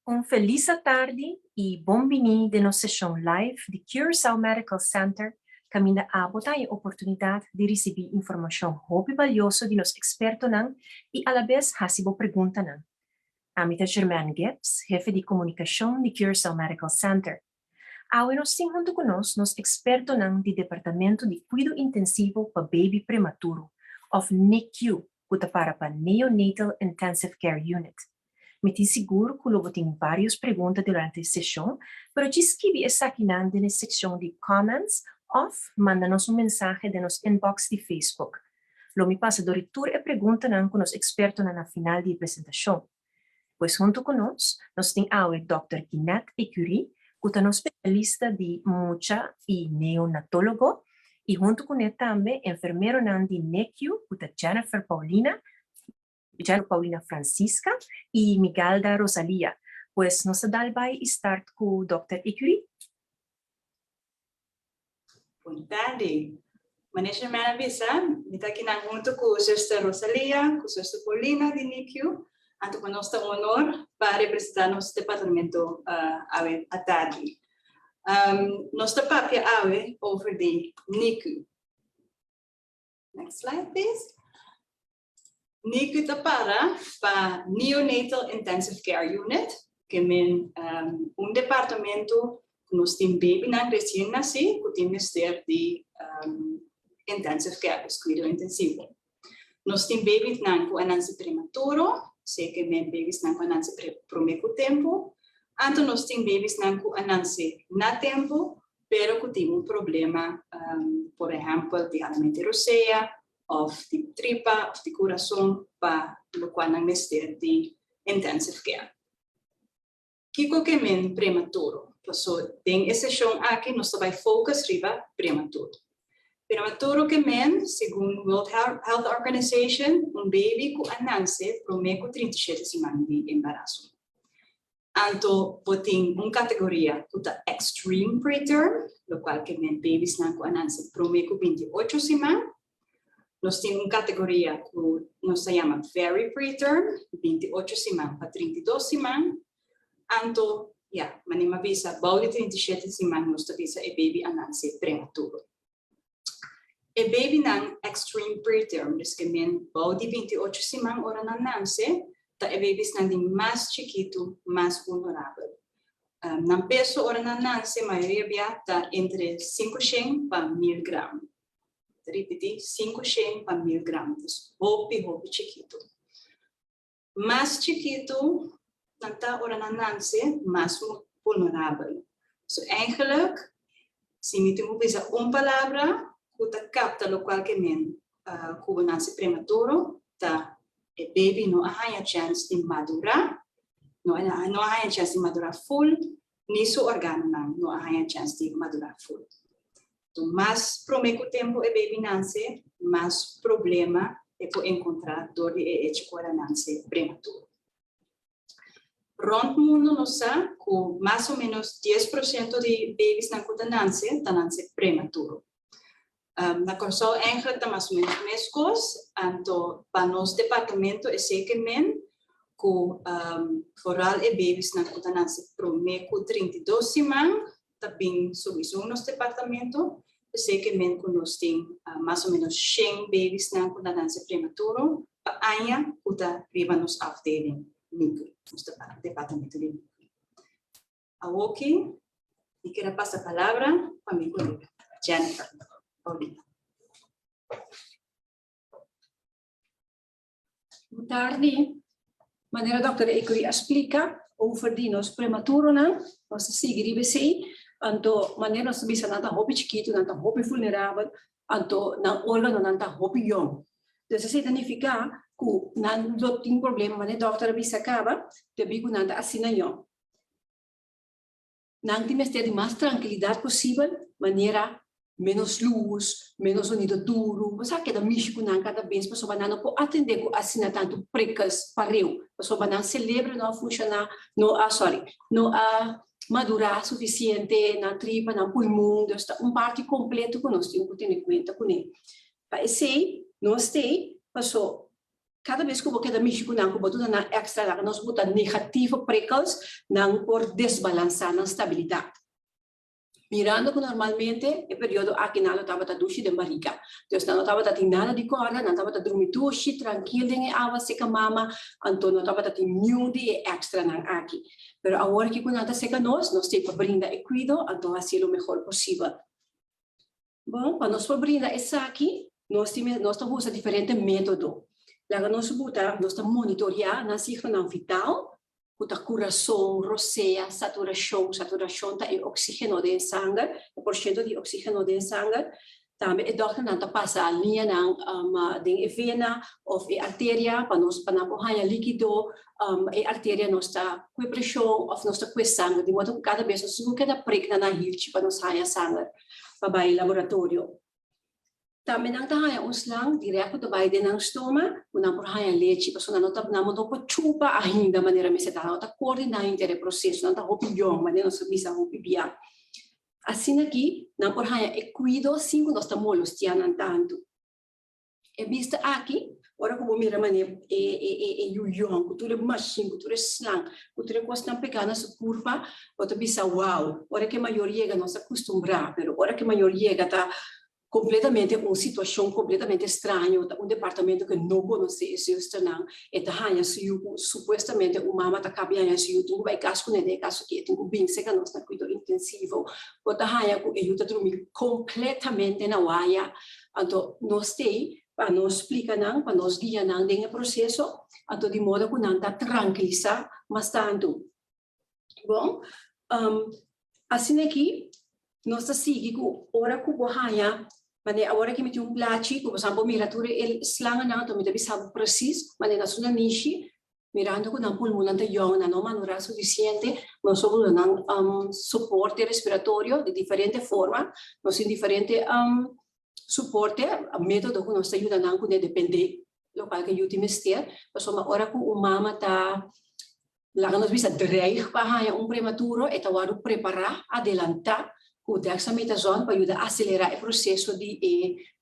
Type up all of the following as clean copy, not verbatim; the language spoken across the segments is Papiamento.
Un felis atardi i bon bini den nos seshon live di Curaçao Medical Center kaminda abo ta haña oportunidat di risibí informashon hopi balioso di nos ekspertonan i alabes hasi bo preguntanan. Ami ta Germaine Gibbs, hefe di komunikashon di Curaçao Medical Center. Awe nos tin huntu ku nos nos ekspertonan di Departamento di Kuido Intensivo pa Baby Prematuro òf NICU ku ta para pa Neonatal Intensive Care Unit. Mi tin sigur ku lo bo tin vários pregunta durante e seshon, pero djis skibi esakinan den e sekshon di comments òf manda nos un mensahe den nos inbox di Facebook. Lo mi pasa dor di tur e preguntanan ku nos ekspertonan na final di e presentashon. Pues huntu ku nos, nos tin awe Dòkter Ginette Ecury, ku ta nos spesialista di mucha i neonatólogo, i huntu kuné tambe enfermeronan di NICU ku ta Jennifer Paulina, Jennifer Paulina Francisca i Migalda Rosalia. Pues nos ta dal bai i start ku Dòkter Ecury. Bon tardi. Manera Germaine a bisa, mi ta akinan huntu ku Zuster Rosalia, ku Zuster Paulina di NICU. Anto pa nos ta un honor pa representá nos departamento awe atardi. Nos ta papia awe over di NICU. Next slide please. NICU ta para pa Neonatal Intensive Care Unit, ke men un departamento ku nos tin babynan resien nasí ku tin mester di intensive care, dus kuido intensivo. Nos tin babynan ku a nanse prematuro, sea ke men babysnan ku a nanse promé ku tempu, anto nos tin babysnan ku a nanse na tempu pero ku tin un problema, por ehèmpel di alimento rosea, of di tripa of di kurason pa lokual nan mester di intensive care. Kiko ke men prematuro? Paso den e seshon aki nos ta bai focus riba prematuro. Prematuro ke men, segun World Health Organization, un baby ku a nanse prome ku 37 siman di embaraso. Anto bo tin un kategoria ku ta extreme preterm, lokual ke men babiesnan ku a nanse promé ku 28 siman. Nos tin un kategoria ku nos ta yama very preterm, 28 siman pa 32 siman. Anto, ya, manera mi a bisa, bou di 37 siman nos ta bisa e baby a nanse prematuro. E babynan extreme preterm, dus ke men bou di 28 siman ora nan nanse, ta e babiesnan di mas chikitu, mas vulnerabel. Nan peso ora nan nanse mayoria bia ta entre 500 pa 1000 gram. Ta ripiti, 500 pa 1000 gram, dus hopi hopi chikitu. Mas chikitu nan ta ora nan nanse, mas vulnerabel. So eigenlijk, si mi tin ku bisa un palabra ku ta kapta lokual ke men ku bo nanse prematuro, ta e baby no a haña chèns di madurá, no a haña chèns di madurá ful, ni su organonan no a haña chèns di madurá ful. Anto mas promé ku tempu e baby nanse, mas problema e por enkontrá dor di e echo ku el a nanse prematuro. Rònt mundu nos sa ku mas o ménos 10% di babiesnan ku ta nanse, ta nanse prematuro. Na Kòrsou eigenlijk ta mas o ménos meskos, anto pa nos departamento esei ke men ku foral e babiesnan ku ta nanse promé ku 32 siman ta bin souiso nos departamento, esei ke men ku nos tin mas o ménos 100 babiesnan ku ta nanse prematuro pa aña ku ta riba nos afdeling NICU, nos departamento di NICU. Awoki mi kier a pasa palabra pa mi kolega Jennifer Paulina. Bon tardi. Manera Dòkter Ecury a splika over di nos prematuronan, nos ta sigui riba esei. Anto manera nos ta bisa nan ta hopi chikitu, nan ta hopi vulnerabel, anto nan organonan ta hopi yong. Dus esei ta nifiká ku nan lo tin problema, manera dòkter a bisa kaba, debí ku nan ta asina yong. Nan tin mester di mas trankilidat posibel, manera ménos lus, ménos zonido duru. Bo sa keda mishi ku nan kada bes pasobra nan no por atendé ku asina tantu prikkels pareu, pasobra nan selebro no a funshoná, no a, sorry, no a madurá sufisiente, nan tripa, nan pulmon, dus ta un parti kompleto ku nos tin ku tene kuenta kuné. Pa esei nos t'ei paso. Kada bes ku bo keda mishi ku nan ku bo duna nan èkstra laga nos buta negativo prikkels, nan por desbalansá nan stabilidat. Mirando ku normalmente e periodo aki nan lo tabata dushi den barika. Dus nan no tabata tin nada di kòrda, nan tabata drumi dushi, trankil den e awa seka mama, anto no tabata tin niun di e èkstranan aki. Pero awor ki ku nan ta seka nos, nos tin pa brinda e kuido, anto hasi lo mehor posibel. Bon, pa nos por brinda esaki, nos tin nos ta usa diferente método. Laga nos buta, nos ta monitoreá nan signonan vital, ku ta kurason, rosea, saturashon, saturashon ta e oksígeno den sanger, e porshento di oksígeno den sanger. Tambe e dòkternan ta pasa liñanan den e vena òf e arteria pa nos pa nan por haña líkido. E arteria nos ta kue preshon òf nos ta kue sanger, di modo ku kada bes nos tin ku keda prik na nan hilchi pa nos haña sanger pa bai laboratorio. Tambe nan ta haña un slang dirèkt ku ta bai den nan stoma ku nan por haña lechi pasobra nan no ta nan no por chupa ainda manera mester ta. Nan no ta koordiná henter e proseso, nan ta hopi yòn manera nos ta bisa hopi bia. Asina ki nan por haña e kuido sin ku nos ta molostiá nan tantu. E bista aki, ora ku bo mira manera e e e e yu yòn ku tur e mashin, ku tur e slang, ku tur e kosnan pegá na su kurpa, bo ta bisa wow. Ora ku e mayor yega nos a kustumbrá, pero ora ku e mayor yega ta kompletamente un situashon kompletamente straño, ta un departamento ku e no konosé e zusternan, e ta haña su yu ku supuestamente un mama ta kaba di haña su yu, tin ku bai kas kuné den e kaso aki e tin ku bin serka nos na kuido intensivo, bo ta haña ku e yu ta drumi kompletamente na waya, anto nos t'ei pa nos splika nan, pa nos guia nan den e proseso, anto di modo ku nan ta trankilisá mas tantu. Bon, asina aki nos ta sigui ku ora ku bo haña, manera awor aki mi tin un plachi ku boso por mira tur e slanganan, anto mi ta bisa bo presis manera su nanishi, mirando ku nan pulmonnan ta yòn, nan no madurá sufisiente, nos por duna nan soporte respiratorio di diferente forma, nos tin diferente soporte, metodo ku nos ta yuda nan kuné dependé lokual ku e yu tin mester, pasobra ora ku un mama ta Laga nos bisa dreig pa haña un prematuro, e ta wòrdu prepará adelantá ku dexametazon pa yuda aselerá e proseso di e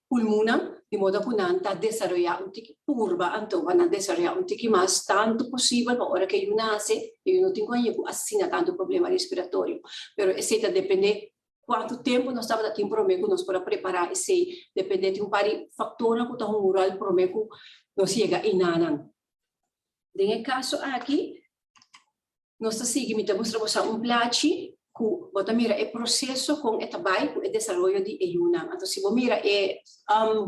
pulmunnan, di moda ku nan ta desaroyá un tiki purba anto pa nan desaroyá un tiki mas tantu posibel pa ora ku e yu nase e yu no tin ku haña ku asina tantu problema respiratorio. Pero esei ta dependé kuantu tempu nos tabata tin promé ku nos por a prepará esei, dependé di un par di faktornan ku ta hunga un ròl promé ku nos yega einanan. Den e kaso aki, nos ta sigui, mi ta mustra boso un plachi ku bo ta mira e proseso kon e ta bai ku e desaroyo di e yunan. Anto si bo mira e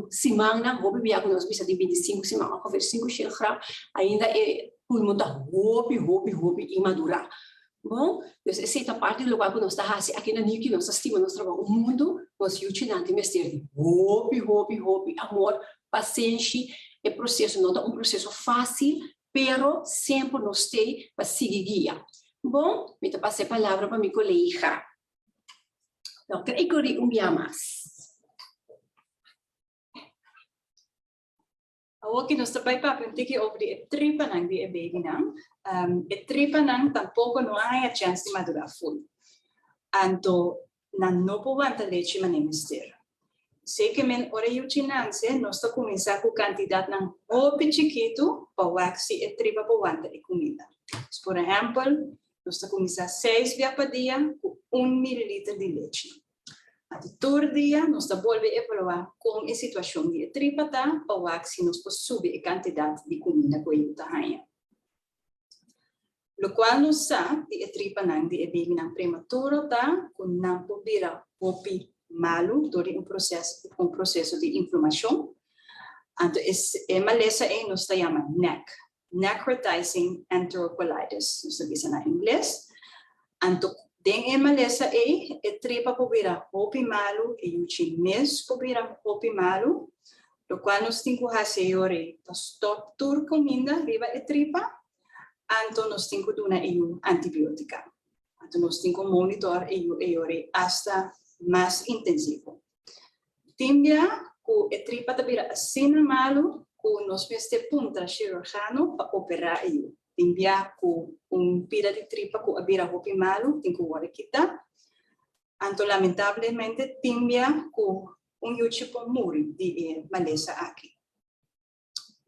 simannan, hopi bia ku nos bisa di bintisinku siman ongeveer sinku shel gram, ainda e pulmon ta hopi, hopi, hopi inmadurá. Bon, dus esei ta parti di lokual ku nos ta hasi aki na Niki, nos ta stima nos trabou un mundu, nos yuchinan tin mester di hopi, hopi, hopi amor, pasenshi, e proseso no ta un proseso fásil, pero semper nos t'ei pa sigui guia. Bon, mi ta pasa e palabra pa mi kolega, Dòkter Ecury un bia mas. Awoki nos ta bai papia un tiki over di e tripanan di e babynan. E tripanan tampoko no a haña chèns di madurá ful. Anto nan no por wanta lechi manera mester. Seke men ora yuchi nanse nos ta kuminsá ku kantidatnan hopi chikitu pa wak si e tripa por wanta e kuminda. Por ehèmpel, nos ta kuminsá seis bia pa dia ku un mililiter di lechi. Anto tur dia nos ta bolbe evaluá kon e situashon di e tripa ta pa wak si nos por subi e kantidat di kuminda ku e yu ta haña. Lokual nos sa di e tripanan di e babynan prematuro ta ku nan por bira hopi malu dor di un proses un proseso di inflamashon. Anto e malesa ei nos ta yama NEC, Necrotizing enterocolitis, nos ta bisa na ingles. Anto den e malesa ei, e tripa por bira hopi malu, e yuchi mes por bira hopi malu. Lokual nos tin ku hasi e ora ei ta stòp tur kuminda riba e tripa, anto nos tin ku duna e yu antibiotika. Anto nos tin ku monitor e yu e ora ei asta mas intensivo. Tin bia ku e tripa ta bira asina malu ku nos mester puntra shirurgano pa operá e yu. Tin bia ku un pida di tripa ku a bira hopi malu tin ku wòrdu kitá. Anto lamentablemente tin bia ku un yuchi por muri di e malesa aki.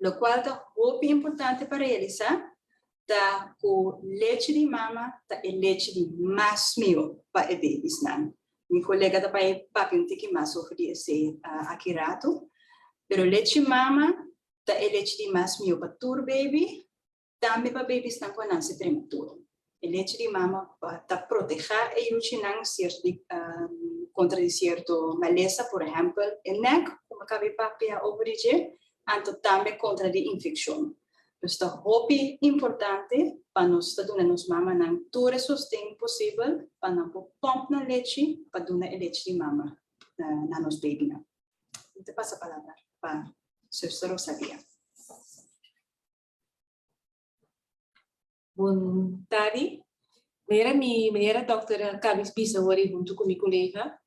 Lokual ta hopi importante pa realisá ta ku lechi di mama ta e lechi di mas mihó pa e babiesnan. Mi kolega ta bai papia un tiki mas over di esei aki ratu. Pero lechi mama ta e lechi di mas mihó pa tur baby, tambe pa babiesnan ku a nase prematuro. E lechi di mama ta protehá e yuchinan sierto di kontra di sierto malesa, por ehèmpel e nèk, ku mi a kaba di papia over di dje, anto tambe kontra di infekshon. Dus ta hopi importante pa nos ta duna nos mamanan tur e sosten posibel pa nan por pòmp nan lechi pa duna e lechi di mama na nos babynan. Mi ta pasa palabra pa Zuster Rosalia. Bon tardi. Manera mi manera dokter a kabi bisa awor huntu ku mi kolega,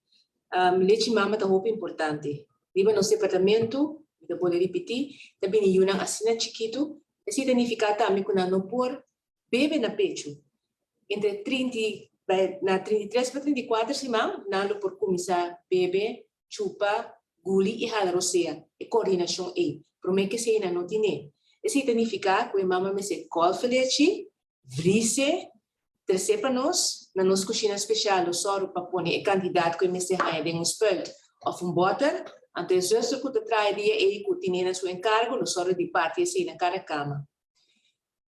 lechi mama ta hopi importante. Riba nos departamento, mi ta bolbe ripití, ta bini yunan asina chikitu, esei ta nifiká tambe ku nan no por bebe na pechu. Entre trinta i na 33 pa 34 siman nan lo por kuminsá bebe chupa, guli i hala rosea, e koordinashon ei. Promé ku esei nan no tine. Esei ta nifiká ku e mama mester kòlfe lechi, vrise, tres'é pa nos. Na nos kushina spesial lo sòru pa pone e kantidat ku e mester haña den un spuit òf un bòter. Anto e zuster ku ta traha e dia ei ku tine na su enkargo lo sòru di parti esei na kada kama.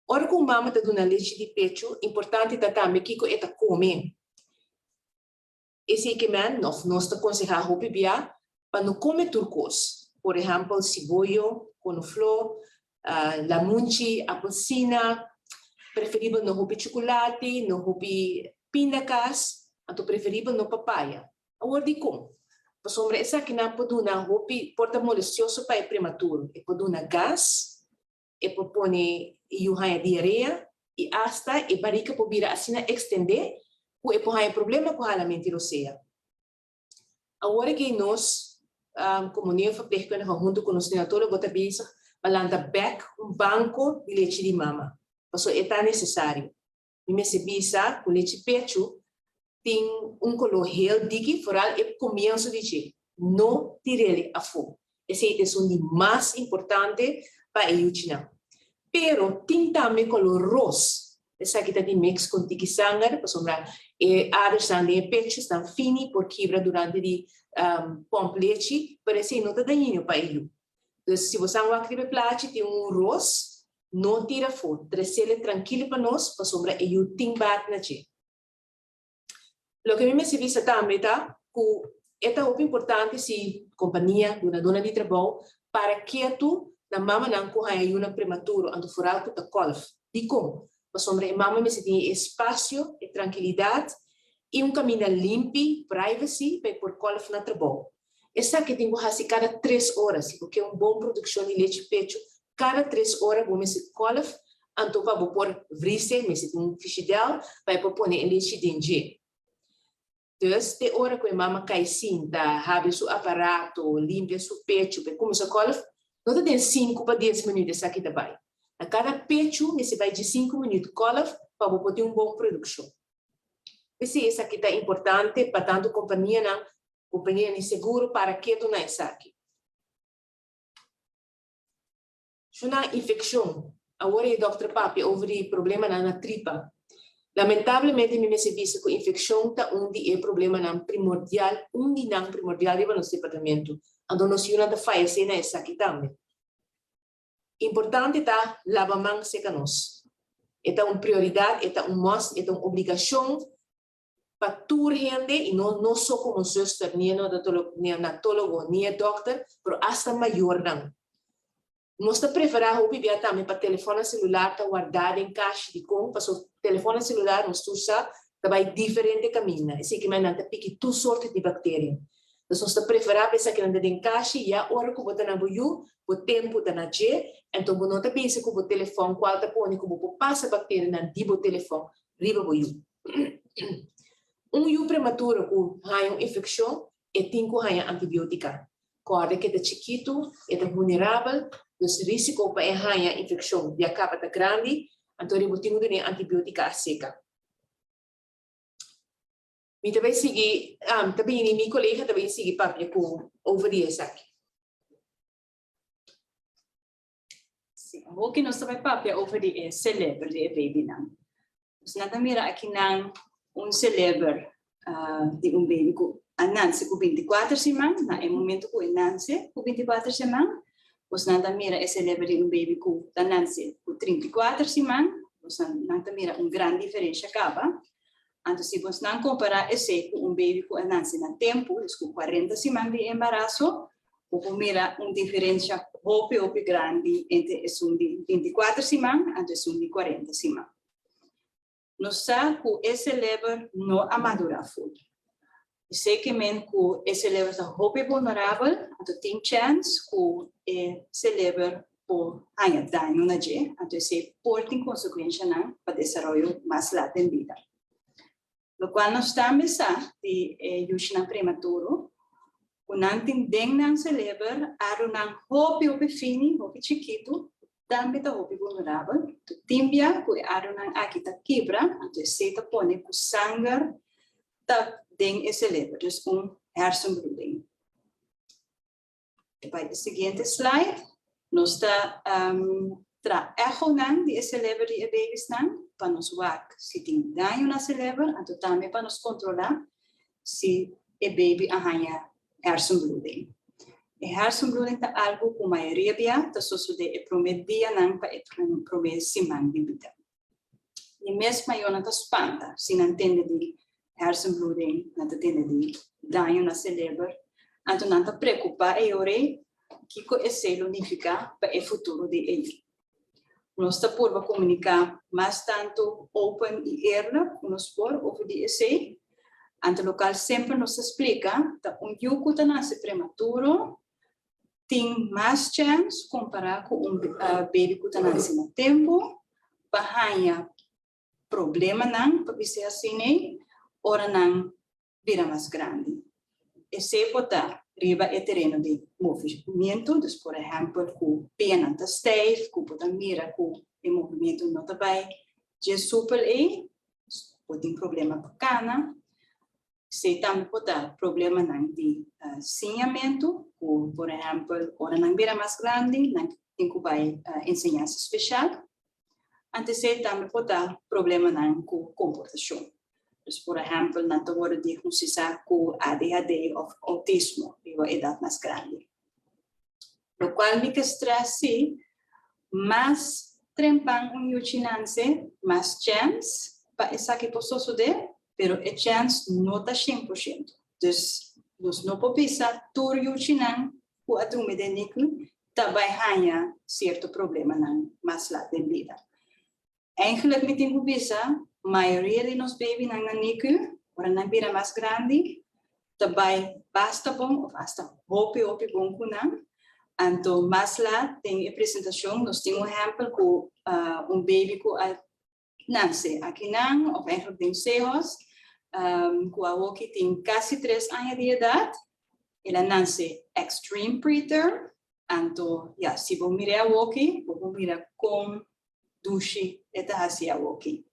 Ora ku un mama ta duna lechi di pechu, importante ta tambe kiko e ta kome. Esei ke men of nos ta konsehá hopi bia pa no kome tur kos. Por ehèmpel siboyo, konofló, lamunchi, apelsina, preferibel no hopi chukulati, no hopi pindakas, anto preferibel no papaya. Awor dikon? Pasobra esakinan por duna hopi, por ta molestioso pa e prematuro. E por duna gas, e por pone e yu haña diarea i asta e barika por bira asina ekstendé ku e por haña problema ku halamenti rosea. Awor aki nos komo neoverpleegkundige huntu ku nos neonatólogo ta bezig pa lanta bèk un banko di lechi di mama, pasobra e ta nesesario. Mi mester bisa ku lechi pechu tin un koló heel diki, foral e komienso di dje. No tir'el afó. Esei ta esun di mas importante pa e yuchinan. Pero tin tambe koló ros. Esaki ta di mix ku un tiki sanger, pasobra e adersnan den e pechu stan fini por kibra durante di pòmp lechi, pero esei no ta dañino pa e yu. Dus si bo san wak riba e plachi tin un ros, no tira afó, tresele trankilo pa nos pasobra e yu tin bat na dje. Loke mi mester bisa tambe ta ku e ta hopi importante si kompania, dunadónan di trabou, para ketu na mamanan ku haña yunan prematuro anto foral ku ta kòlf. Dikon? Pasobra e mama mester tin e espasio, e trankilidat i un kaminda limpi, privacy, pa e por kòlf na trabou. Esaki tin ku hasi kada tres ora. Si bo ke un bon produkshon di lechi pechu, kada tres ora bo mester kòlf, anto pa bo por vrise mester tin un fishidèl pa e por pone e lechi den dje. Dus te ora ku e mama kai sinta, habri su aparato, limpia su pechu pa e kuminsá kòlf, no ta den sinku pa dies minüt esaki ta bai. Na kada pechu mester bai dje sinku minüt kòlf pa bo por tin un bon produkshon. P'esei esaki ta importante pa tantu kompanianan Compañia di seguro para ketu na esaki. Shuna infeccion. Awor e dokter papia over di problemanan na tripa. Lamentablemente mi mester bisa cu infeccion ta un di e problemanan primordial, un di nan primordial riba nos departamento. Anto nos yunan ta fayece na esaki tambe. Importante ta laba man seca nos. E ta un prioridad, e ta un must, e ta un obligacion pa tur hende y no no so como zuster ni e neonatologo ni e dokter pero hasta mayornan. Nos ta prefera hopi bia tambe pa telefonan celular ta warda den kashi dikon paso telefonan celular nos tur sa ta bai diferente kaminda esei ke nan ta piki tur sorte di bacteria. Dus nos ta prefera pa esakinan ta den kashi ya ora ku bo ta na bo yu bo tempu ta na dje enton bo no ta bisa ku bo telefon kual ta pone ku bo por pasa bacterianan di bo telefon riba bo yu. Un yu prematuro ku haña un infekshon e tin ku haña antibiótika. Kòrda ku e ta chikitu, e ta vulnerabel, dus rísiko pa e haña infekshon di a kaba ta grandi, anto bo tin ku dun'é antibiótika aseka. Mi ta bai sigui, ta bini mi kolega ta bai sigui papia ku over di esaki. Si, awor nos ta bai papia over di e seleber di e babynan. Nos nan ta mira akinan un seleber di un baby ku a nanse ku bintikuater siman, na e momento ku e nanse ku bintikuater siman, nos nan ta mira e seleber di un baby ku ta nanse ku trinta i kuater siman, nos nan ta mira un gran diferensha kaba. Anto si bos nan kompará esei ku un baby ku a nanse na tempu, dus ku 40 siman di embaraso, bo por mira un diferensha hopi hopi grandi entre esun di 24 siman anto esun di 40 siman. Nos sa ku e seleber no a madurá ful. Esei ke men ku e seleber ta hopi vulnerabel, anto tin chèns ku e seleber por haña daño na dje, anto esei por tin konsekuenshanan pa desaroyo mas lat den bida. Lokual nos tambe sa di e yushinan prematuro, ku nan tin den nan seleber arunan hopi hopi fini, hopi chikitu, tambe ta hopi vulnerabel. Tin bia ku e arunan aki ta kibra, anto esei ta pone ku sanger ta den e seleber, dus un hersenbloeding. Bai e siguiente slide. Nos ta traha echonan di e seleber di e babiesnan pa nos wak si tin daño na seleber, anto tambe pa nos kontrolá si e baby a haña hersenbloeding. E hersenbloeding ta algu ku mayoria bia ta sosodé e promé dianan pa e promé siman di bida. E mes mayornan ta spanta si nan tende di hersenbloeding, nan ta tende di daño na seleber, anto nan ta preokupá e ora ei kiko esei lo nifiká pa e futuro di e yu. Nos ta purba komuniká mas tantu open i eerlijk ku nos por over di esei, anto lokal semper nos ta splika ta un yu ku ta nase prematuro tin mas chèns kompará ku un baby ku ta nase na tempu pa haña problemanan, pa bis'é asina ei, ora nan bira mas grandi. Esei por ta riba e tereno di movimiento, dus por ehèmpel ku pianan ta stijf, ku bo ta mira ku e movimiento no ta bai dje supel ei, bo tin problema pa kana. Esei tambe por ta problemanan di siñamentu, ku por ehèmpel ora nan bira mas grandi nan tin ku bai enseñansa speshal. Anto esei tambe por ta problemanan ku komportashon. Dus por ehèmpel nan ta wòrdu diagnostisá ku ADHD òf outismo riba edat mas grandi. Lokual mi ke strès si, mas trempan un yuchi nanse, mas chèns pa esaki por sosodé, pero e chèns no ta 100%. Dus nos no por bisa tur yuchinan ku a drumi den NICU ta bai haña sierto problemanan mas lat den bida. Eigenlijk mi tin ku bisa, mayoria di nos babynan na NICU, ora nan bira mas grandi, ta bai basta bon òf asta hopi hopi bon ku nan. Anto mas lat den e presentashon nos tin un ehèmpel ku un baby ku a nase akinan òf eigenlijk den Sehos, ku awoki tin kasi 3 aña di edat. El a nase extreme preterm, anto ya, si bo mir'é awoki, bo por mira kon dushi e ta hasi awoki.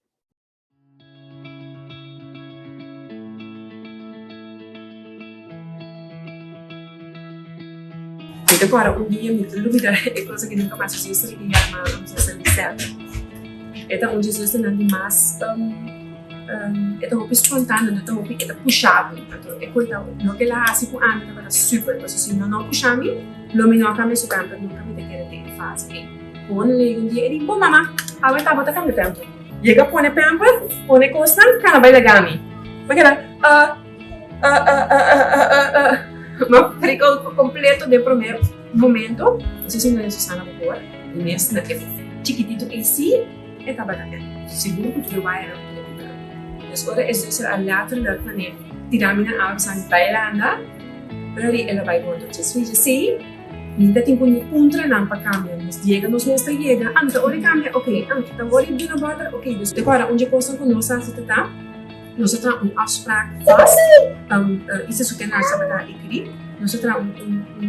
Mi ta kòrda un dia mi ta lubida e cosa ki nunka mas. Mi zuster ki yama zuster Lisette. E ta un di zusternan di mas e ta hopi spontáneo, no ta hopi e ta pusha mi. Anto e konta loke el a hasi ku ami tabata super pasobra si no no pusha mi lo mi no a kambia su pamper nunka mi ta kere den e fase ei. Gewoon lei un dia e di bo mama awe ta bo ta kambia pamper. Yega pone pamper, pone kosnan, kana bai laga mi. Mi keda uh uh uh uh uh uh uh Mi a freak out por completo den prome momento. No sé si Maria Susana bo hoor. Mi mes na e chikitito ei sí e tabata e. Sigur ku tur e wayanan ku tur e pipanan. Dus ora e zuster a letterlijk manera tira mi na awa bisa mi bai landa, ori el a bai bon. Entonces mi dice sí. Mi ta tin ku ni puntra nan pa kambia. Nos yega, nos mes ta yega. Ah, mi ta ora kambia, ok. Ah, mi ta ora duna bòter, ok. Dus te kòrda un dje kosnan ku nos a hasi ta ta, nos a traha un afspraak vast, Isa su kenar tabata ekri, nos a traha un un un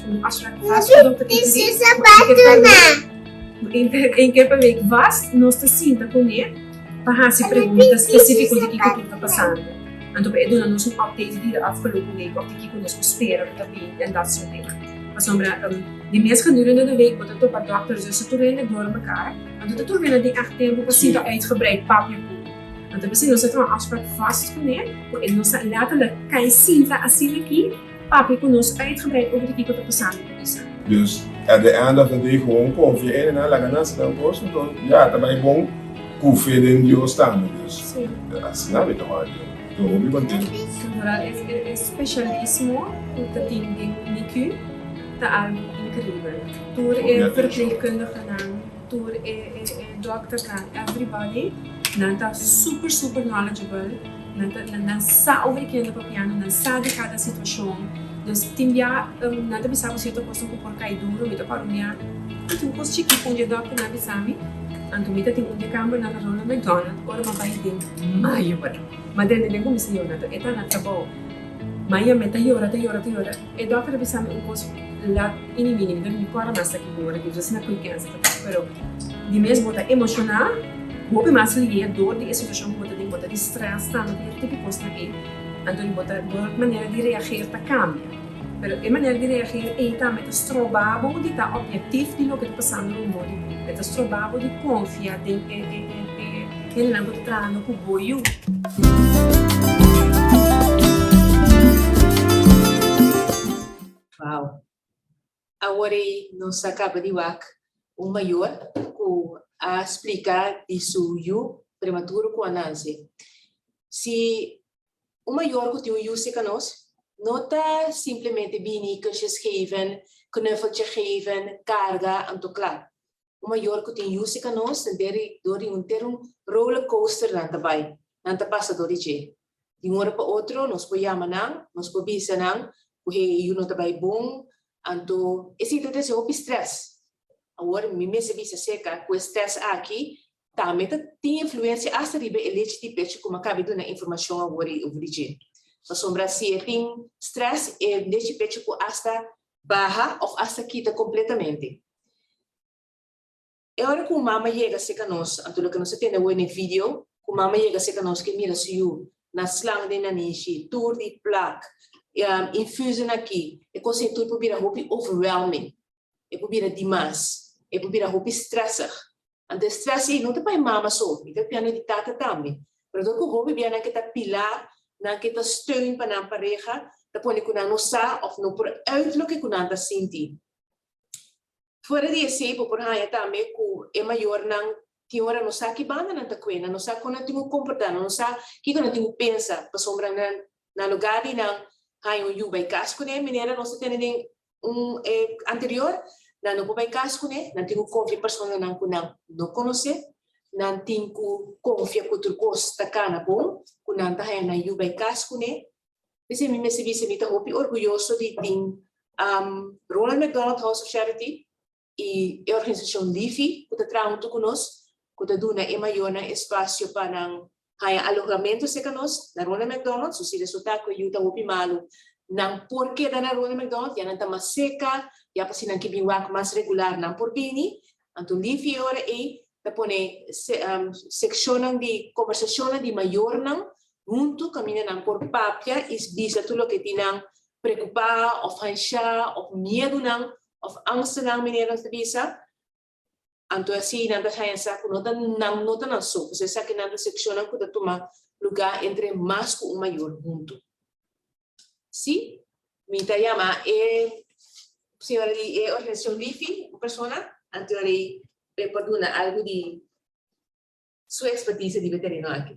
un afspraak vast ku dokter ekri, ku un keer pa week, un keer pa week vast nos ta sinta kuné pa hasi pregunta spesífiko di kiko tur ta pasando. Anto pa e duna nos un update di de afgelopen week of di kiko nos por spera ku ta bini en dat soort dingen. Pasobra. Di mes gedurende de week bo ta topa dòkter, zuster tur hende door mekaar. Anto ta tur hende tin ègt tempu pa sinta uitgebreid papia ku bo. Anto p'esei nos a traha un afspraak vast kuné ku e nos ta letterlijk kai sinta asina aki papia ku nos uitgebreid over di kiko ta pasando ku Isa. Dus at the end of the day gewoon konfia ene nan laga nan hasi nan kos anto ya ta bai bon ku fe den Dios tambe dus asina mi ta wak den mi ta hopi kontento. Vooral e specialismo ku ta tin den NICU ta algu inkribel. Tur e verpleegkundigenan, tur e dokternan, everybody nan ta super super knowledgeable, nan ta nan sa over di kende papiando, nan sa di kada situashon. Dus tin bia nan ta bisa bo sierto kosnan ku por kai duro, mi ta para un bia mi tin un kos chikí ku un di e dokternan a bisa mi, anto mi ta tin un di e kambernan na Ronald McDonald, ora mi a bai den m'a yora, m'a drenta den kuminsá yora, anto e ta na trabou, m'a yama e ta yora ta yora ta yora. E dokter a bisa mi un kos lat ini mini, mi ta mi kòrda mas aki ku ora ki dus asina ku kensa ta bai, pero di mes bo ta emoshoná hopi mas lié dor di e situashon ku bo ta den, bo ta di strès tambe ku tur tipo kosnan ei, anto bo ta bo manera di reageer ta kambia, pero e manera di reageer ei tambe ta stroba bo di ta objektief di loke ta pasando rondó di bo, e ta stroba bo di konfia den e e e hendenan ku ta trahando ku bo yu. Wow. Awor ei nos a kaba di wak un mayor ku a splika di su yu prematuro ku a nanse. Si un mayor ku tin un yu seka nos, no ta simplemente bini kusjes geven, knuffeltje geven, karga, anto kla. Un mayor ku tin yu seka nos ta deri dor di un ter un roller coaster nan ta bai, nan ta pasa dor di dje. Di un ora pa otro nos por yama nan, nos por bisa nan ku he e yu no ta bai bon, anto esei ta trese hopi stress. Awor mi mester bisa seka ku e stress aki tambe ta tin influensia asta riba e lechi di pecho ku mi a kaba di duna informashon awor over di dje. Pasobra si e tin stress e lechi pecho por asta baha of asta kita completamente. E ora cu un mama yega cerca nos, anto loke nos a tende awor den e video, cu mama yega cerca nos ke mira su yu na slang den nanishi, tur di plak, infusen aki, e cos ei tur por bira hopi overwhelming, e por bira dimas, e por bira hopi stressig. Anto e stress ei no ta pa e mama so, mi ta piano di tata tambe. Pero dor ku hopi bia nan ke ta pilá, nan ke ta steun pa nan pareha, ta pone ku nan no sa òf no por uit loke ku nan ta sinti. Fuera di esei bo por haña tambe ku e mayornan tin ora no sa ki banda nan ta kue, nan no sa kon nan tin ku komportá, nan no sa kiko nan tin ku pensa pasobra nan na lugá di nan haña un yu bai kas kuné manera nos ta tene den un e anterior, nan no por bai kas kuné, nan tin ku konfia personanan ku nan no konosé, nan tin ku konfia ku tur kos ta kana bon, ku nan ta haña nan yu bai kas kuné. P'esei mi mester bisa mi ta hopi orguyoso di tin Ronald McDonald House of Charity i e organisashon Lifi ku ta traha huntu ku nos, ku ta duna e mayornan espasio pa nan haña alohamentu serka nos na Ronald McDonald. So si resultá ku e yu ta hopi malu, nan por keda na Ronald McDonald, ya nan ta mas seka, ya pa si nan ke bin wak mas regular nan por bini. Anto Lifi e ora ei ta pone sekshonnan di kombersashonnan di mayornan huntu kaminda nan por papia i bisa tur loke tin nan preokupá òf hanshá òf miedunan òf angstnan meneer nos ta bisa, anto asina nan ta haña sa ku no ta nan no ta nan so, pasobra esakinan ta sekshonnan ku ta tuma lugá entre mas ku un mayor huntu. Sí, mi ta yama e señora di e organisashon Lifi, un persona, anto e por duna algu di su expertise di veterino aki.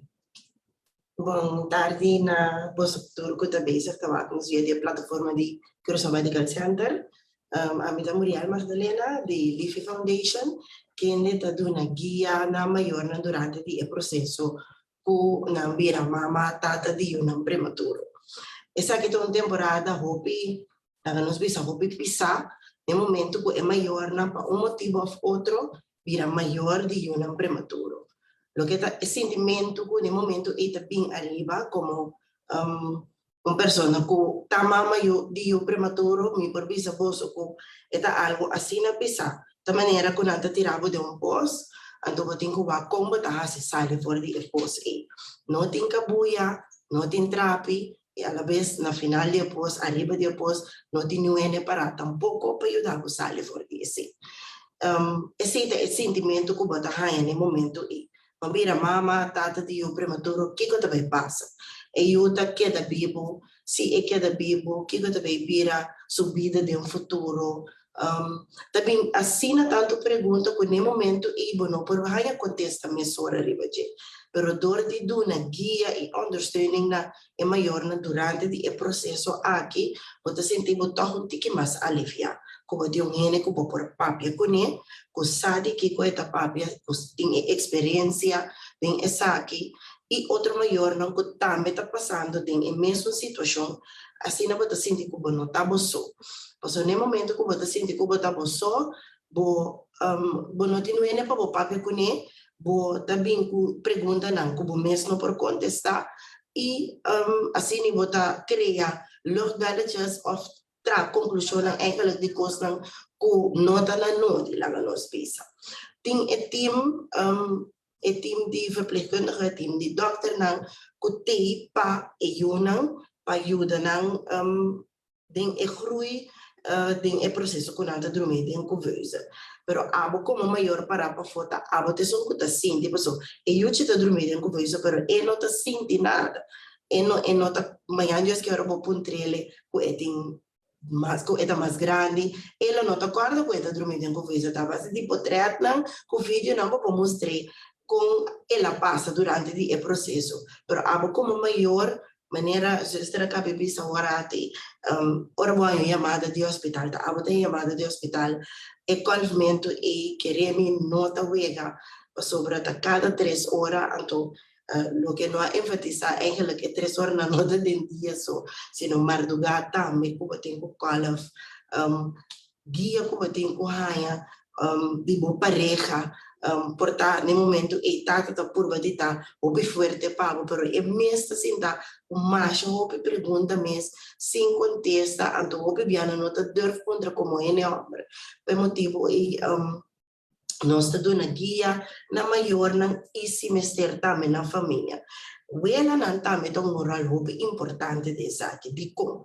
Bon tardi na boso tur ku ta bezig ta wak nos via di e plataforma di Curaçao Medical Center. Ami ta Muriel Magdalena di Lifi Foundation, kende ta duna guia na mayornan durante di e proseso ku nan bira mama, tata di yunan prematuro. Esaki ta un temporada hopi, laga nos bisa hopi pisá, den momento ku e mayornan pa un motibu òf otro bira mayor di yunan prematuro. Loke ta e sintimentu ku den momento ei ta bin ariba komo un persona ku ta mama yu di yu prematuro, mi por bisa boso ku e ta algu asina pisá, ta manera ku nan ta tira bo den un pos, anto bo tin ku wak kon bo ta hasi sali for di e pos ei. No tin kabuya, no tin trapi. I alabes na final di e pos, ariba di e pos, no tin niun hende pará tampoko pa yuda bo sali for di esei. Esei ta e sintimentu ku bo ta haña na e momentu ei. Bo bira mama, tata di yu prematuro, kiko ta bai pasa? E yu ta keda bibu? Si e keda bibu, kiko ta bai bira su bida den futuro? Ta bin asina tantu pregunta ku n'e momentu ei bo no por haña kontesta mesora riba dje. Pero dor di duna guia i ondersteuning na e mayornan durante di e proseso aki, bo ta sinti bo tòg un tiki mas aliviá ku bo tin un hende ku bo por papia kuné, ku sa di kiko e ta papia, ku tin e eksperensia den esaki, i otro mayornan ku tambe ta pasando den e mesun situashon, asina bo ta sinti ku bo no ta bo so. Pasobra na e momento ku bo ta sinti ku bo ta bo so, bo bo no tin wende pa bo papia kuné, bo ta bin ku preguntanan ku bo mes no por kontestá i asina bo ta krea luchtbelletjes òf traha konklushonnan eigenlijk di kosnan ku no ta na nodi, laga nos bisa. Tin e tim e tim di verpleegkundige, e tim di dòkternan ku t'ei pa e yunan, pa yuda nan den e groei den e proceso cu nan ta drumi den couveuse. Pero abo como mayor para pafo ta abo ta esun cu ta sinti paso e yuchi ta drumi den couveuse pero e no ta sinti nada. E no e no ta mañana Dios kier ora bo puntrele cu e tin mas cu e ta mas grandi e lo no ta corda cu e ta drumi den couveuse ta base di potretnan cu videonan bo por mustr'e con el a pasa durante di e proceso. Pero abo como mayor Manera zuster a kabe bisa warati, ora bo haña un yamada di hospital, ta abo ta haña yamada di hospital, e kolfmentu ei kere mi no ta wega, pasobra ta kada tres ora, anto loke no a enfatisá eigenlijk e tres oranan no ta den dia so, sino mardugá tambe ku bo tin ku kolf. Guia ku bo tin ku haña di bo pareha por ta na e momentu ei tata ta purba di ta hopi fuerte pa bo, pero e mes ta sinta ku masha hopi pregunta mes sin kontesta, anto hopi biaha no ta durf puntra komo hende hòmber. Pa e motibu ei Nos ta duna guia na mayornan i si mester tambe na famia. Welanan tambe ta un ròl hopi importante den esaki. Dikon?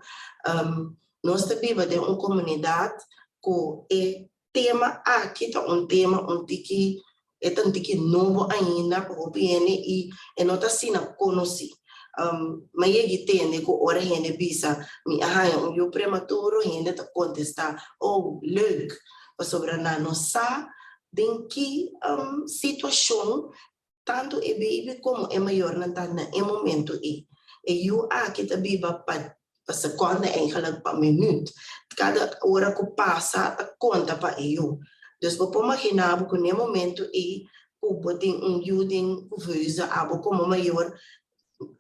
Nos ta biba den un komunidat ku e tema aki ta un tema un tiki, e ta un tiki nobo ainda pa hopi hende i e no ta asina konosí. Mi a yega tende ku ora hende bisa mi a haña un yu prematuro, hende ta kontestá, Oh, leuk! Pasobra nan no sa den ki situashon tantu e baby komo e mayornan ta na e momento ei. E yu aki ta biba pa pa sekonda eigenlijk pa minuut. Kada ora ku pasa ta konta pa e yu. Dus bo por magina bo ku na e momento ei ku bo tin un yu den kuveuze abo komo mayor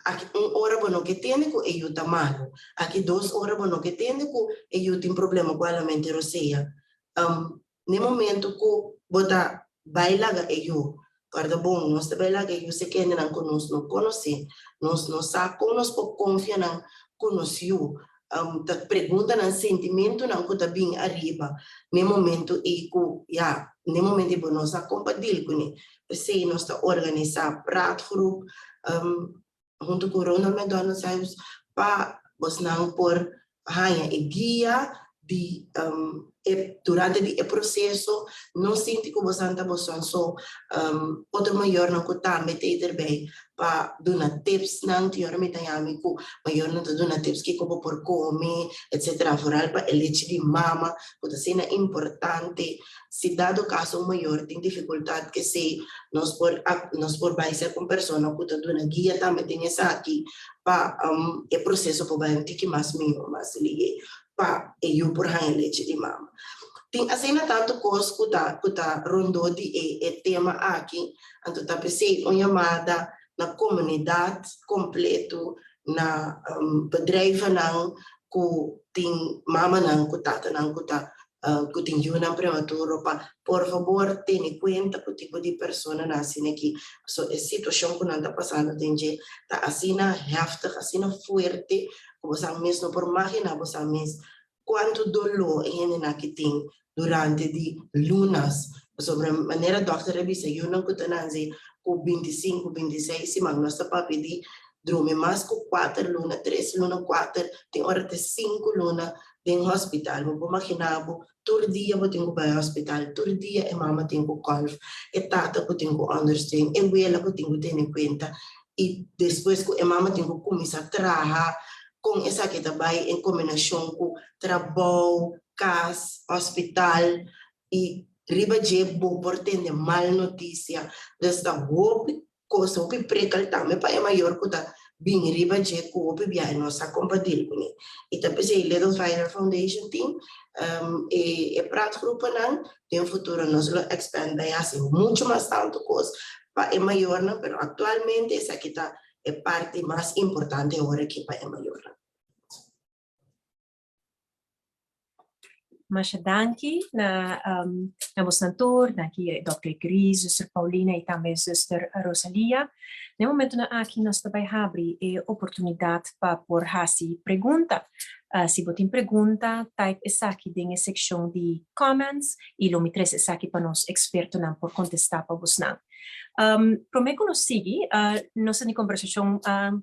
Aki un ora bo no ke tende ku e yu ta malu. Aki dos ora bo no ke tende ku e yu tin problema ku alamente rosea. N'e momento ku bo ta bai laga e yu, kòrda bon, nos ta bai laga e yu se kendenan ku nos no konosé. Nos no sa kon nos por konfia nan ku nos yu. Ta preguntanan, sentimentunan ku ta bin ariba n'e momento ei ku, ya, n'e momento ei bo no sa kon pa dil kuné. P'esei nos ta organisá praatgroep huntu ku Ronald McDonald Huis pa bosnan por haña e guia di e durante di e proseso. No sinti ku bosan ta bosan so, otro mayornan ku tambe ta ei derbei pa duna tipsnan. Tin ora mi ta yami ku mayornan ta duna tips kiko bo por kome etsetera, vooral pa e lechi di mama ku ta asina importante. Si dado caso un mayor tin dificultad kesey nos por nos por bay ser un persona cu ta duna guia tambe den esaki pa e proceso por bay un tiki mas miho, mas lihe pa e yu por haña lechi di mama. Tin asina tanto cos cu ta cu ta rondó di e e tema aki, anto ta pesey un yamada na comunidad completo, na bedrijvennan cu tin mamanan cu tatanan cu ta ku tin yunan prematuro pa por fabor tene kuenta ku tipo di personanan asina aki. Pasobra e situashon ku nan ta pasando den dje ta asina heftig, asina fuerte ku bosan mes no por maginá bosan mes kuantu doló e hendenan aki tin durante di lunas. Pasobra manera dòkter a bisa yunan ku ta nanse ku bintisinku, bintiseis siman nos ta papia di. drumi mas ku kuater luna, tres luna, kuater, tin ora te sinku luna den hospital. Bo por magina bo, tur dia bo tin ku bai hospital, tur dia e mama tin ku kolf, e tata ku tin ku ondersteun, e wela ku tin ku tene kuenta i despues ku e mama tin ku kuminsá traha, kon esaki ta bai en kombinashon ku trabou, kas, hospital i riba dje bo por tende mal notisia. Dus ta hopi kos, hopi prikkel tambe pa e mayor ku ta bini riba dje ku hopi bia e no sa kon pa deal kuné. I ta p'esei Little Fighter Foundation tin e praatgroepennan. Den futuro nos lo expand bai hasi muchu mas tantu kos pa e mayornan, pero aktualmente esaki ta e parti mas importante awor aki pa e mayornan. Masha danki na um, na bosnan tur, danki Dr. Gris, Zuster Paulina y tambe Zuster Rosalia. Na e momentonan aki nos ta bai habri e oportunidad pa por hasi pregunta. Si bo tin pregunta, type esaki den e seccion di comments y lo mi trece esaki pa nos expertonan por contesta pa bosnan. Prome ku nos sigui, nos a tin kombersashon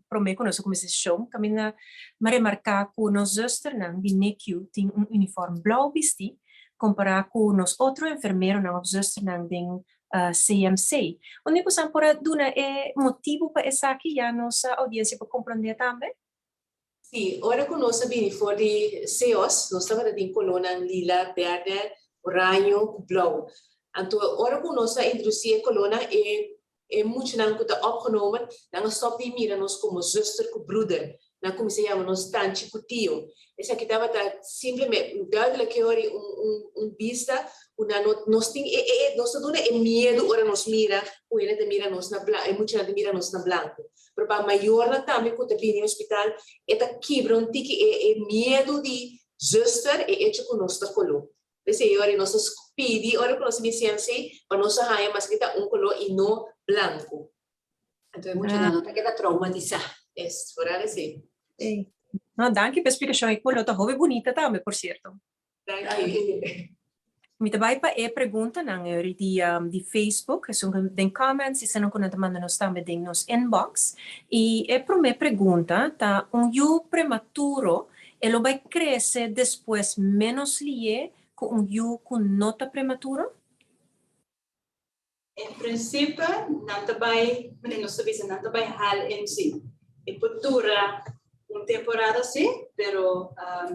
prome ku nos a kuminsá seshon kaminda mi a remarká ku nos zusternan di NICU tin un uniform blou bistí kompará ku nos otro enfermeronan òf zusternan den CMC. Un di boso por a duna e motibu pa esaki ya nos oudiensia por komprondé tambe? Sí, ora ku nos a bini for di CEOS, nos tabata tin kolónan lila, bèrdè, oraño ku blou. Anto ora ku nos a introdusí e kolónan, e e muchanan ku ta opgenomen, nan a stòp di mira nos komo zuster ku bruder. Nan a kuminsá yama nos tanchi ku tio. Esaki tabata simplemente duidelijk ke ora un un un bista ku nan no nos tin e e nos ta duna e miedu ora nos mira ku hende ta mira nos na blanku, e muchanan ta mira nos na blanku. Pero pa mayornan tambe ku ta bini hospital e ta kibra un tiki e e miedu di zuster e echo ku nos ta koló. P'esei ora nos ta pidi ora ku nos ta bin CMC pa nos a haña maske ta un koló i no blanku. Anto e muchanan no ta keda traumatisá. Es, foral esei. No, danki pa e splikashon. E koló ta hopi bunita tambe, por sierto. Danki. Mi ta bai pa e preguntanan eri di di Facebook, esun ku den comments i esnan ku nan ta manda nos tambe den nos inbox. I e promé pregunta ta, un yu prematuro e lo bai krese despues ménos lié ku un yu ku no ta prematuro? En principe nan ta bai, manera nos ta bisa, nan ta bai hal en si. E por dura un temporada si, pero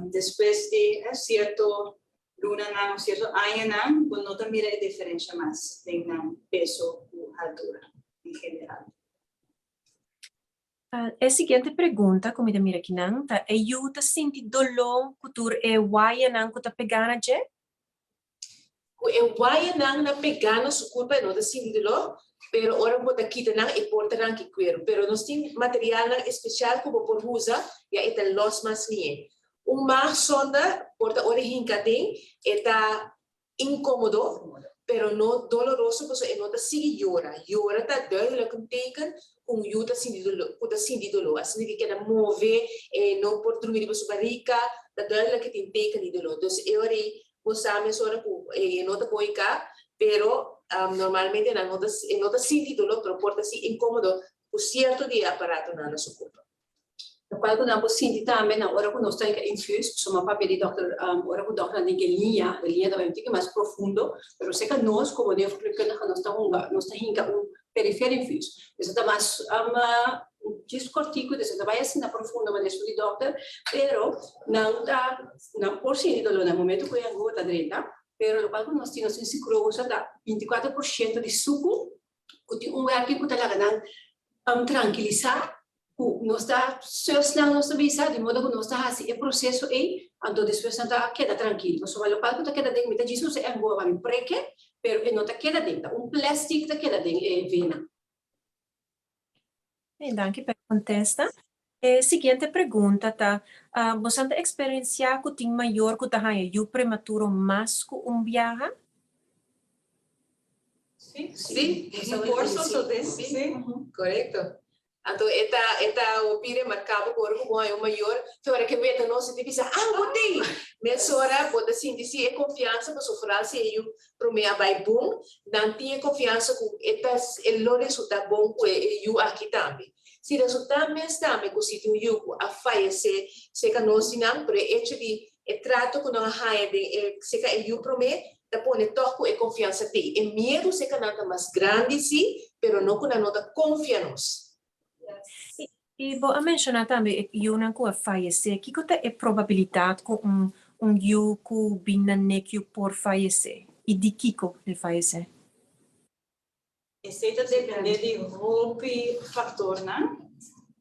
despues di cierto lunanan of cierto añanan bo no ta mira e diferencia mas den nan peso cu altura en general. E siguiente pregunta cu mi ta mira akinan ta, e yu ta sinti doló cu tur e wayanan cu ta pegá na dje? Ku e wayanan na pegá na su kurpa e no ta sinti doló, pero ora bo ta kita nan e por ta ranki kueru. Pero nos tin materialnan espesial ku bo por usa ya e ta lòs mas mihé. Un maagsonde por ta ora e hinka aden e ta inkómodo, pero no doloroso pasobra e no ta sigui yora. Yora ta duidelijk un teken ku un yu ta sinti doló, ku ta sinti doló. Asina ke keda move, e no por drumi riba su barika, ta duidelijk ke tin teken di doló. Dus e ora ei Bo sa mesora ku e no ta bon i ka, pero normalmente nan no ta e no ta sinti doló, pero por ta si inkomodo ku sierto di e aparatonan na su kurpa. Lokual ku nan por sinti tambe na ora ku nos ta hinka infuus, pasobra mi a papia di dòkter ora ku dòkternan tin ke liña, e liña ta bai un tiki mas profundo, pero seka nos komo neoverpleegkundige nos ta hunga nos ta hinka un perifer infuus. Esei ta mas djis kortiku, esei ta bai asina profundo manera esun di dòkter, pero nan ta nan por sinti doló na momento ku e anguha ta drenta, pero lokual ku nos tin, nos tin sikrosa ta 24% di suku ku tin un wèrking ku ta laga nan trankilisá ku nos ta zusnan nos ta bisa, di modo ku nos ta hasi e proseso ei, anto despues nan ta keda trankil. Pasobra lokual ku ta keda den, mi ta djis usa e anguha pa mi preke, pero e no ta keda den, ta un plastic ta keda den e vena. Hey, danki pa e kontesta. E siguiente pregunta ta, Bosan ta eksperensiá ku tin mayor ku ta haña yu prematuro mas ku un biaha? Sí, sí, por sosodé, sí. Korekto. Anto e ta e ta hopi remarkabel ku ora ku bo haña un mayor, te ora ke weta nos e ta bisa, Ah, bo t'ei! Mesora bo ta sinti si e konfiansa, pasobra foral si e yu promé a bai bon, nan tin e konfiansa ku e ta e lo resultá bon ku e yu aki tambe. Si resultá mes tambe ku si tin un yu ku a fayesé serka nos di nan, pero e echo di e trato ku nan a haña den e serka e yu promé ta pone tòg ku e konfiansa t'ei. E miedu serka nan ta mas grandi sí, pero no ku nan no ta konfia nos. I bo a menshoná tambe e yunan ku a fayesé. Kiko ta e probabilidat ku un un yu ku bin na NICU por fayesé? I di kiko el fayesé? Esei ta dependé di hopi faktornan.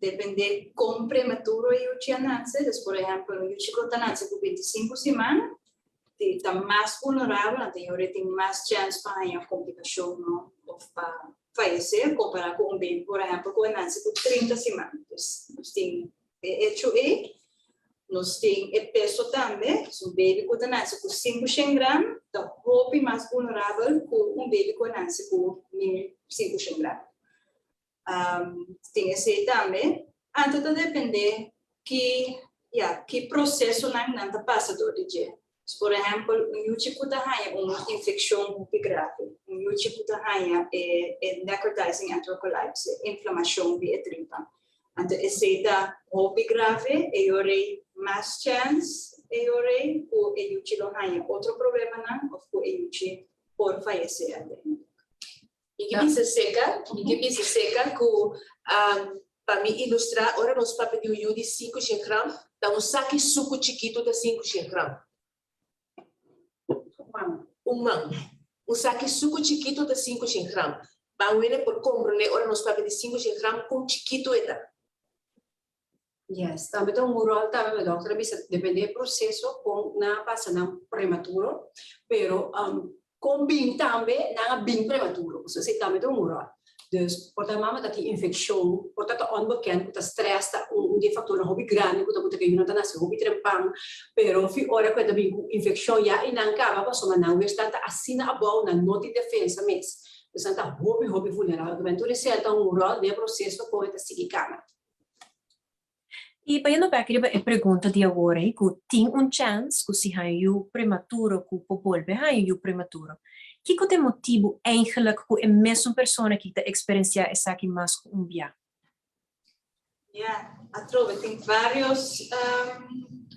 Dependé kon prematuro e yuchi a nase. Dus por ehèmpel un yuchi ku ta nase ku bintisinku siman ta mas vulnerabel, anto e ora tin mas chèns pa haña komplikashon òf pa fayesé kompará ku un baby por ehèmpel ku a nase ku 30 siman. Dus nos tin e hecho ei. Nos tin e peso tambe. Dus un baby ku ta nase ku 500 gram ta hopi mas vulnerabel ku un baby ku a nase ku 1500 gram. Tin esei tambe. Anto ta dependé ki, ya, ki prosesonan nan ta pasa dor di dje. Por ehèmpel, un yuchi ku ta haña un infekshon hopi grave, un yuchi ku ta haña e e necrotizing enterocolitis, e inflamashon di e tripa. Anto esei ta hopi grave, e yorei mas chèns e yorei ku e yuchi lo haña otro problemanan òf ku e yuchi por fayesé uiteindelijk. Mi ke bisa seka, mi ke bisa seka ku pa mi ilustrá ora nos papia di un yu di 500 gram, ta un saki suku chikitu ta 500 gram. Un man. Un saki suku chikitu ta 500 gram. Pa un hende por komprendé ora nos papia di 500 gram kon chikitu e ta. Yes, tambe ta un rol tambe, mi dokter a bisa depende e proceso con nan a pasa nan prematuro, pero con bin tambe nan a bin prematuro, so esey tambe ta un rol. Dus por ta mama ta tin infeccion, por ta ta onbekend cu ta stress ta un di e factornan hopi grandi cu ta cu ta ke yunan ta nace hopi trempan, pero fi ora cu e ta bin cu infeccion ya y nan caba pasobra nan weerstand ta asina abou nan no tin defensa mes, dus nan ta hopi hopi vulnerabel. Tur esey ta un rol den e proceso con e ta sigui cana. I bayendo bek riba e pregunta di awor ei ku tin un chèns ku si haña yu prematuro ku por bolbe haña yu prematuro, kiko ta e motibu eigenlik ku e mesun persona ki ta eksperensiá esaki mas ku un bia? Ya, atrobe tin vários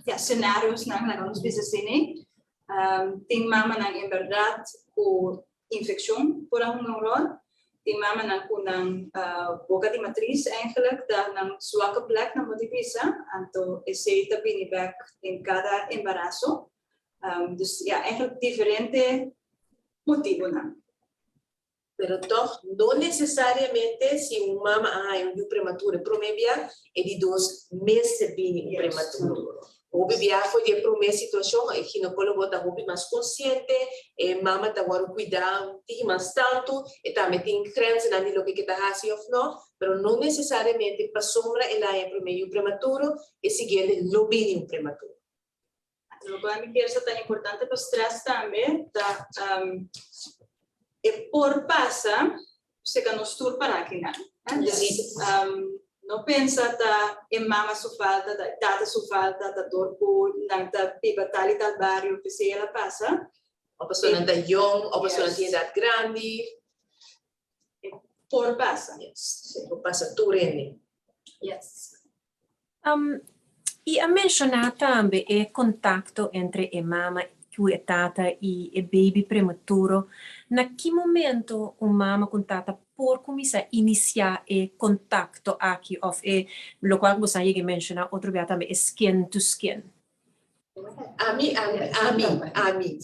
ya senariosnan laga nos bisa asina. Tin mamanan en bèrdat ku infeccion por a hunga un rol. Tin mamanan cu nan boca di matriz eigenlijk ta nan zwakke plek nan por di bisa, anto esey ta bini bek den cada embaraso. Dus ja, eigenlijk diferente motibonan. Pero toch no necesariamente si un mama a haña un yu prematuro e prome bia, e di dos mester bini un prematuro. Hopi bia for di e prome situacion e ginecologo ta hopi mas consciente, e mama ta wòrdu cuida un tiki mas tantu, e tambe tin grenzennan di loke ke ta haci of no, pero no necesariamente pasobra el a haña e prome yu prematuro, e siguiente lo bini un prematuro. Loke mi kier sa ta importante pa stress tambe ta e por pasa seka nos tur para akinan. Dus no pensa ta e mama su falta, ta e tata su falta, ta dor ku nan ta biba tal i tal bario p'esei el a pasa. O pasobra nan ta yong, o pasobra nan tin edat grandi. E por pasa. Yes, e por pasa tur hende. Yes. I a menshoná tambe e kontakto entre e mama ku e tata i e baby prematuro. Na ki momento un mama ku un tata por kuminsá inisiá e kontakto aki òf e lokual ku boso a yega menshoná otro bia tambe e skin to skin? Ami, ami, ami, ami.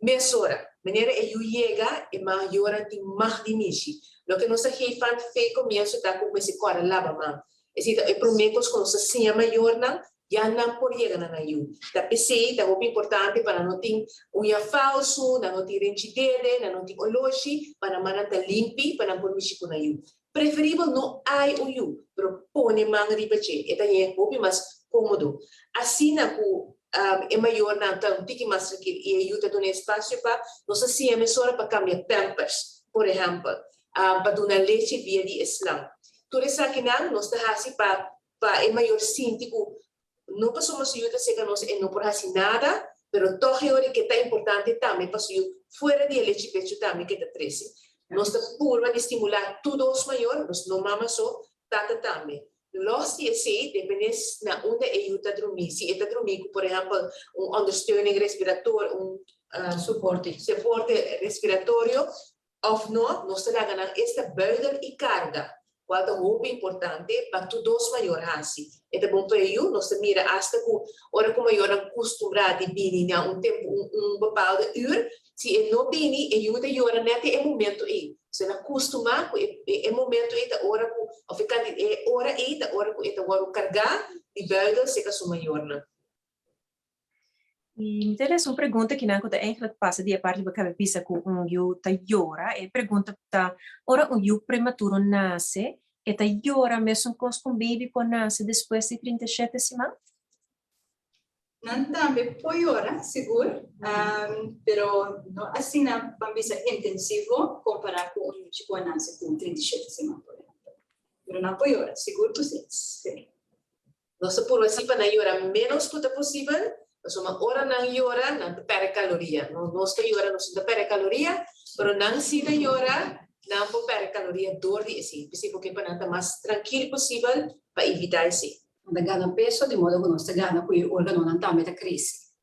Mesora, manera e yu yega, e mayornan tin mag di mishi. Loke nos ta geef van fe komienso ta ku mester kòrda laba man. Esei ta e promé kos ku nos ta siña mayornan, ya nan por yega na nan yu. Ta p'esei ta hopi importante pa nan no tin uña falsu, nan no tin renchi dede, nan no tin oloshi, pa nan mannan ta limpi pa nan por mishi ku nan yu. Preferibel no hay un yu, pero pone man riba dje, e ta ñe hopi mas kómodo. Asina ku e mayornan ta un tiki mas trankil i e yu ta duna espasio pa nos a siña mesora pa kambia pampers, por ehèmpel. pa duna lechi via di e slang. Tur esakinan nos ta hasi pa pa e mayor sinti ku no pasobra su yu ta seka nos e no por hasi nada, pero tòg e ora ke ta importante tambe pa su yu fuera di e lechi pechu tambe ke ta trese. Nos ta purba di stimulá tur dos mayor, nos no mama so, tata tambe. Lòs di esei, dependé na unda e yu ta drumí. Si e ta drumí ku por ehèmpel un ondersteuning respirator, un Soporte. soporte respiratorio, Of no, nos ta laga nan esta buidel y carga, cual ta hopi importante pa tur dos mayor haci. E ta bon pa e yu, nos ta mira hasta cu ora cu mayornan custumbra di bini na un tempo, un un bepaalde uur, si e no bini, e yu ta yora net e momento ey. So el a custuma cu e e momento ey ta ora cu, of e canti e ora ey ta ora cu e ta wordo carga di buidel cerca su mayornan. I mi ta lesa un pregunta kinan ku ta eigenlijk pasa di e parti bo kaba bisa ku un yu ta yora. E pregunta ta, ora un yu prematuro nase, e ta yora mesun kos ku un baby ku a nase despues di 37 siman? Nan tambe por yora, sigur, pero no asina ban bisa intensivo kompará ku un yuchi ku a nase ku 37 siman, por ehèmpel. Pero nan por yora, sigur ku si. Sí. Nos ta purba si pa nan yora ménos ku ta posibel, pasobra ora nan yora nan ta pèrdè kaloria. No, nos ta yora, nos no ta pèrdè kaloria, pero nan si ta yora, nan por pèrdè kaloria dor di esei. P'esei bo ke pa nan ta mas trankil posibel pa evitá esei. Nan ta gana peso, di modo ku nos ta gana ku e órganonan tambe ta krese.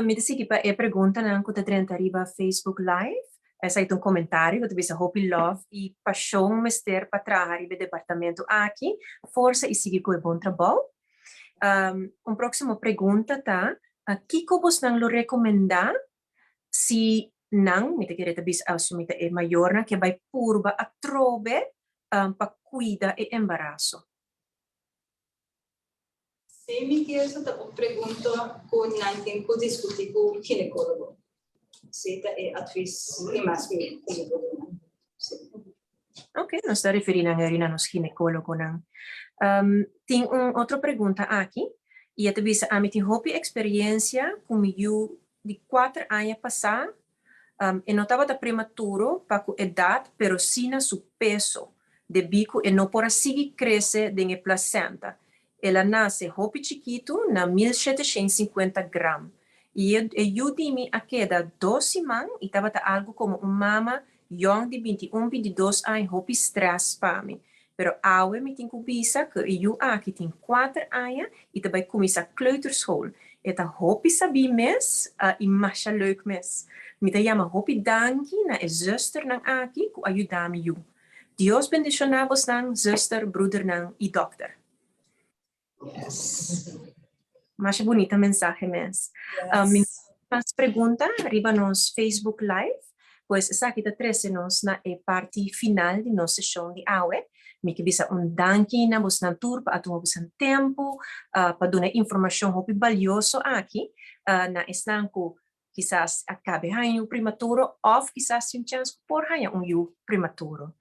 Mi ta sigui pa e preguntanan ku ta drenta riba Facebook Live. Esaki ta un komentario ku ta bisa hopi love i pashon mester pa traha riba e departamento aki. Forsa i sigui ku e bon trabou. Un próksimo pregunta ta, kiko bosnan lo rekomendá si nan, mi ta kere ta bisa asumi ta e mayornan, ke bai purba atrobe pa kuida e embaraso? Sí, mi kier ta un pregunta ku nan tin ku diskutí ku ginekólogo. Sí, ta e advis di mas mi ku mi por duna. Sí. Ok, nos ta referí nan eri na nos ginekólogonan. Tin un otro pregunta aki, i e ta bisa, Ami tin hopi eksperensia ku mi yu di kuater aña pasá E no tabata prematuro pa ku edat pero sí na su peso, debí ku e no por a sigui krese den e plasenta. El a nase hopi chikitu na 1750 gram i e yu di mi a keda dos siman i tabata algu komo un mama yòn di 21, 22 aña hopi strès pa mi. Pero awe mi tin ku bisa ku e yu aki tin kuater aña i ta bai kuminsá kleuterschool. E ta hopi sabí mes i masha leuk mes. Mi ta yama hopi danki na e zusternan aki ku a yuda mi yu. Dios bendishoná bosnan, zuster, broedernan i dòkter. Masha bunita mensahe mes. Mi no tin mas pregunta riba nos Facebook Live, pues esaki ta trese nos na e parti final di nos seshon di awe. Mi ke bisa un danki na bosnan tur pa a tuma bosan tempu pa duna e informashon hopi balioso aki na esnan ku kisas a kabe haña yu prematuro òf kisas tin chèns ku por haña un yu prematuro.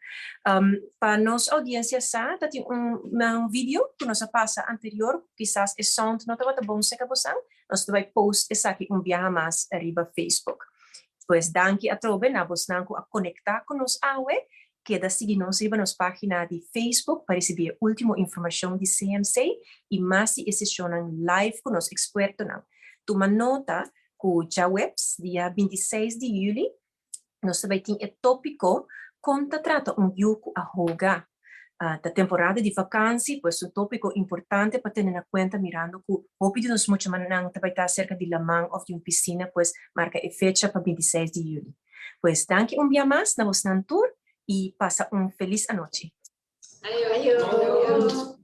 Pa nos oudiensia sa ta tin un un video ku nos a pasa anterior ku kisas e sound no tabata bon seka bosan, nos ta bai post esaki un biaha mas riba Facebook. Pues danki atrobe na bosnan ku a konektá ku nos awe. Keda sigui nos riba nos página di Facebook pa risibí e último informashon di CMC i mas di e seshonnan live ku nos ekspertonan. Tuma nota ku djaweps, dia 26 di yüli, nos ta bai tin e tópiko Kon ta trata un yu ku a hoga. Ta temporada di vakansi, pues un tópiko importante pa tene na kuenta mirando ku hopi di nos muchanan ta bai ta serka di laman òf di un pisina, pues marka e fecha pa 26 di yüli. Pues danki un bia mas na bosnan tur i pasa un felis anochi. Ayo. Ayo.